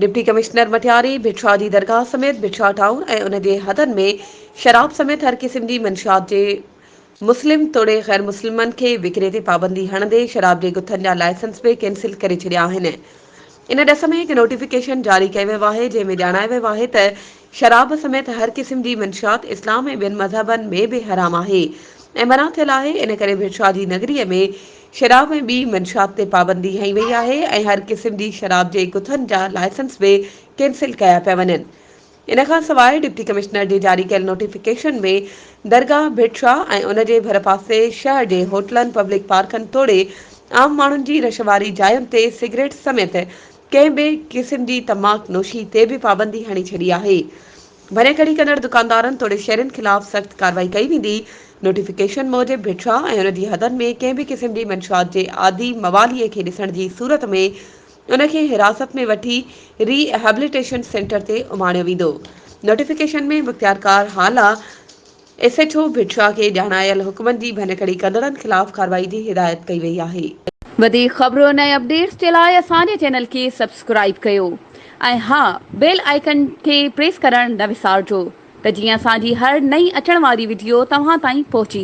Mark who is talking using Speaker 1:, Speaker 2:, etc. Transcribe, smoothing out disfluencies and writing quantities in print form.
Speaker 1: Deputy commissioner Matiari Bhit Shah جي درگاهه سميت ڀٽشاهه ٽائون ۽ ان جي حدن ۾ شراب سميت هر قسم جي منشيات جي مسلم توڙي غير مسلمن کي وڪري تي پابندي هڻندي شراب جي گٿن جا لائسنس به ڪينسل ڪري ڇڏيا آهن. ان ڏس ۾ هڪ نوٽيفڪيشن جاري ڪيو ويو آهي جنهن ۾ ڄاڻايو ويو آهي ته شراب سميت هر قسم جي منشيات اسلام ۽ ٻين مذهبن ۾ به حرام آهي ۽ منع ٿيل آهي ان ڪري ڀٽشاهه جي نگري ۾ شراب ۽ ٻي منشيات تي پابندي هنئي وئي آهي ۽ هر قسم جي شراب جي گٿن جا لائسنس به ڪينسل ڪيا پيا وڃن. ان کان سواء ڊپٽي ڪمشنر جي جاري ڪيل نوٽيفڪيشن ۾ درگاهه ڀٽ شاهه ۽ ان جي ڀرپاسي شهر جي هوٽلن، پبلڪ پارڪن توڙي عام ماڻهن جي رش واري جاين تي سگريٽ سميت ڪنهن به قسم جي تماڪ نوشي تي به پابندي هڻي ڇڏي آهي. ڀڃڪڙي ڪندڙ دڪاندارن توڙي شهرين خلاف سخت ڪارروائي ڪئي ويندي، نوٽيفڪيشن موجب ڀٽشاهه ۽ ان جي حدن ۾ ڪنهن به قسم جي منشيات جي عادي موالي کي ڏسڻ جي صورت ۾ ان کي حراست ۾ وٺي ري ايهبليٽيشن سينٽر تي اماڻيو ويندو، نوٽيفڪيشن ۾ مختيارڪار Hala S H O Bhit Shah کي ڄاڻايل حڪمن جي ڀڃڪڙي ڪندڙن خلاف ڪارروائي جي هدايت ڪئي وئي آهي.
Speaker 2: وڌيڪ خبرن ۽ اپڊيٽس جي لاء اسان جي چينل کي سبسڪرائيب ڪيو ۽ ها بيل آئيڪن کي پريس ڪرڻ نه وسارجو ته جيئن اسان جي هر نئين اچڻ واري وڊيو توهان تائين پهچي.